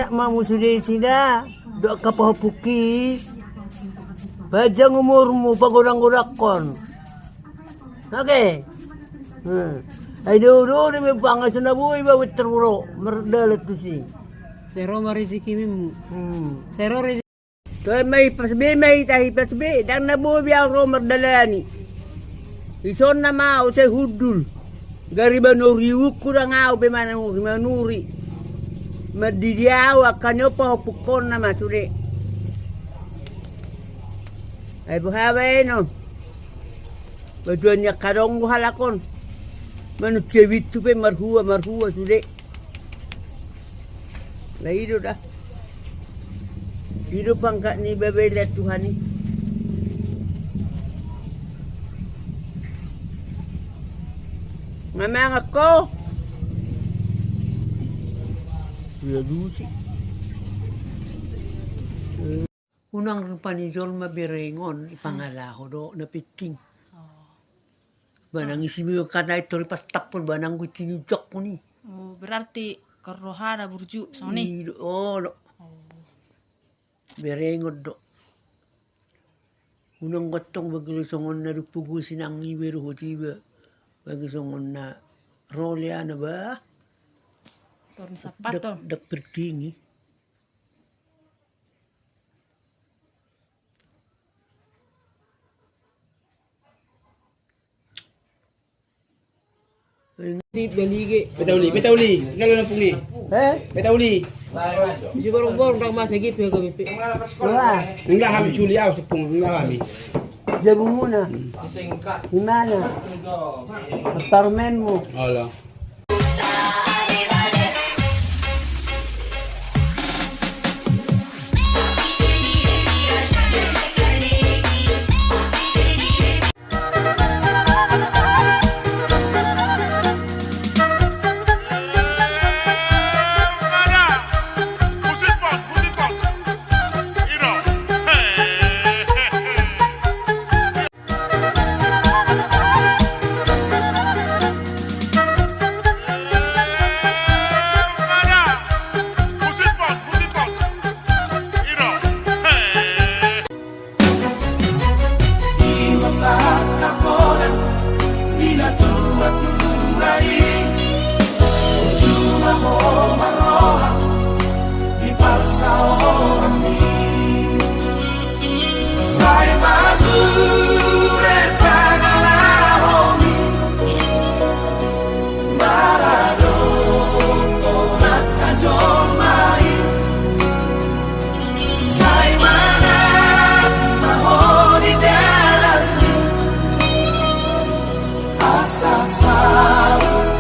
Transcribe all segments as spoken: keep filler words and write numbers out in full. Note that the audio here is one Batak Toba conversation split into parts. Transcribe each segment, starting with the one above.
Mamu sude sida, dohot angka pahompungki. Panjang umurmu, pagodang-godangkon. Oke. Hmm. Ai do do do be pangaso na boi ba wetter bro, mardalan tusi. Sero ma rezeki memu. Hmm. Sero rezeki. Toe ma i pas be ma i tahi pas be, dang na boi be au ro mardalani. Isonna ma au sai hundul. Gari manuri uku dang au be manuri manuri. Mandidi au angka ni on pahompungkonna ma sude. Ai boha baenon. Baduan ni angka donggo halak on. Manusia bintu pe marhua marhua sude. Lah i do da. I do pangkat ni babela Tuhan i. Nga mangan ho. Ia dusi. Unang rupa ni jolma berengon i pangalaho do na penting. Ba nang isi mi angka na i tori pastampol ba nang guti ni ujak ni. Oh, berarti kerohana burju songoni. I do, olo. Oh. Berengon do. Unang gantong bagi lo songon na dumpu gusi nang iba do hoti ba. Bagi songon na role ana ba. Torun sapaton. Dak perdingi. Peta uli, peta uli. Kalau nampung ni. Eh? Peta uli. Isi borong-borong dang masa gitu ya kami. Wah. Enggak kami culi au sepung, enggak kami. Jabumuna. Di mana? Apartemenmu. Alah. Sai ma ture pangalahomi, maradophon angka jolma i. Sai manat ma ho di dalanmi, asa saut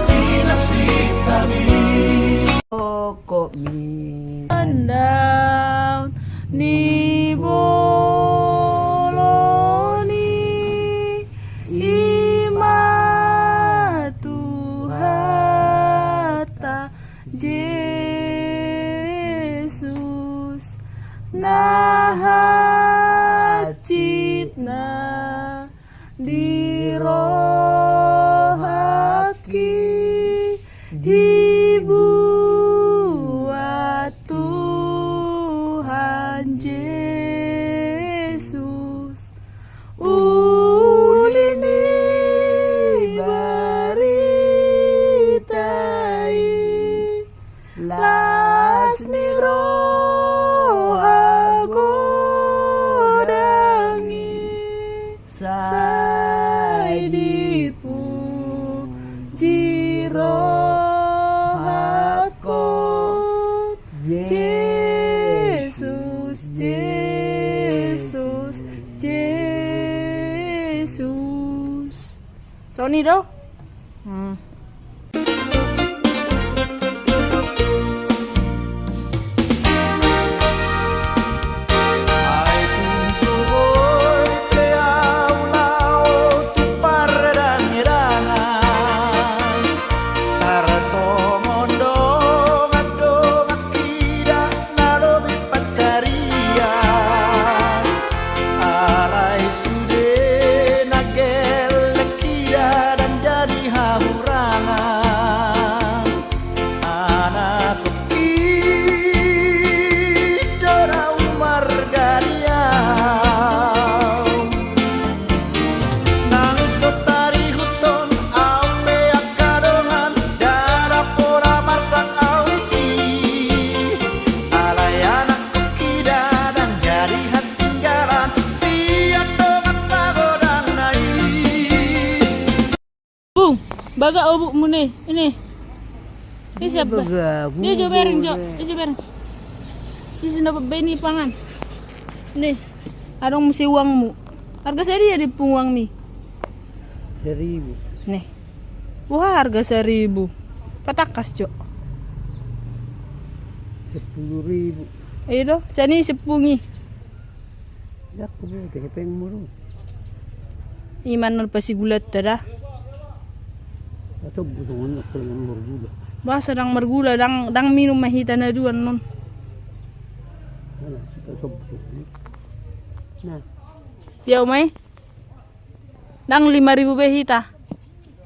pinasitami. Pokokmi. Andaon ni bolon i, i ma Tuhanta Jesus, na hansit na di rohangki dibuat Tuhan Jesus. Uli ni barita i, las ni roha godang i, sai dipuji rohangkon. Jesus, Jesus, Jesus. Songon i do? Hmm. Ai tung so boi pe au laho tu pardangedangan, tarsongon dongan-dongan ida na lobi pansarian. Alai sude na gelleng ida dan Agak obukmu ne, ini. Ini siapa? Dia jo bereng, jo. Dia jo bereng. Dia sudah bebeni pangan. Nih, adong muse uangmu. Harga sadia, Dipung, uangmi? Seribu. Nih. Wah, harga seribu. Patangkas, jo. Sepuluh ribu. Ayo do, sani sepungi. Iman non pasigulanta da. Bah, so ndang margula, ndang, ndang minum ma hita na dua annon. Dia omai. Ndang lima ribu be hita.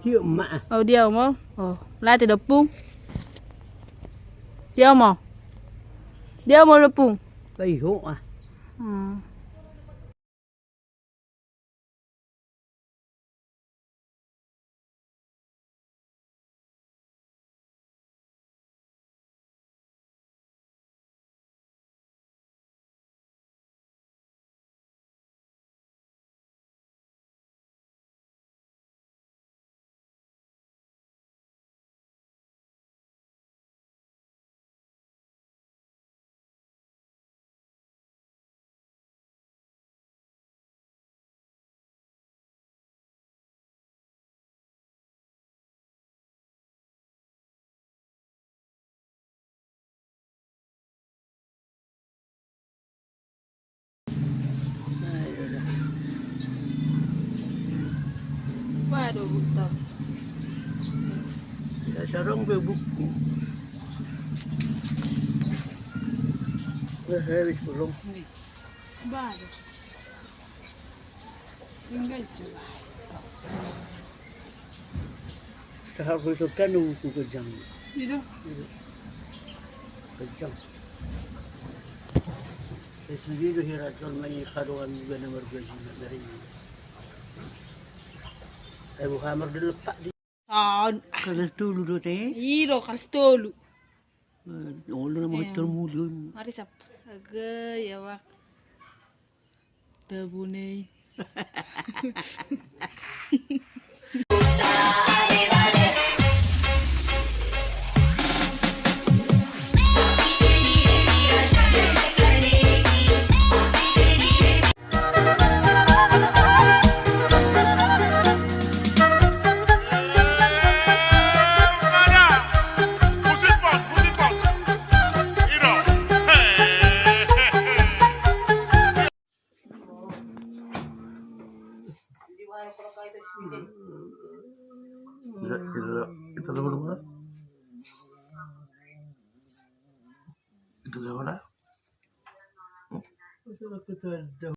Dia omai. Oh, dia omai. Oh, late do, Pung. Dia omai. Dia omai do, Pung. Bai ho ah. Hmm. Waduh, buta. Tidak sarong be buku. Eh, habis belum? Baru. Tinggal coba. Sahat besok kan nunggu kejang. Iya. Kejang. Saya sendiri do hira jolma i, kadongan juga na margaji na dari. Eh, buha mardelepak di. Ah, kalas tolu do te. Iro kalas tolu. Eh, olo na mau tolmuli. Mari sap. Aga ya wak. Tabunei. Ita, ita, ita, ita, ita, ita, ita,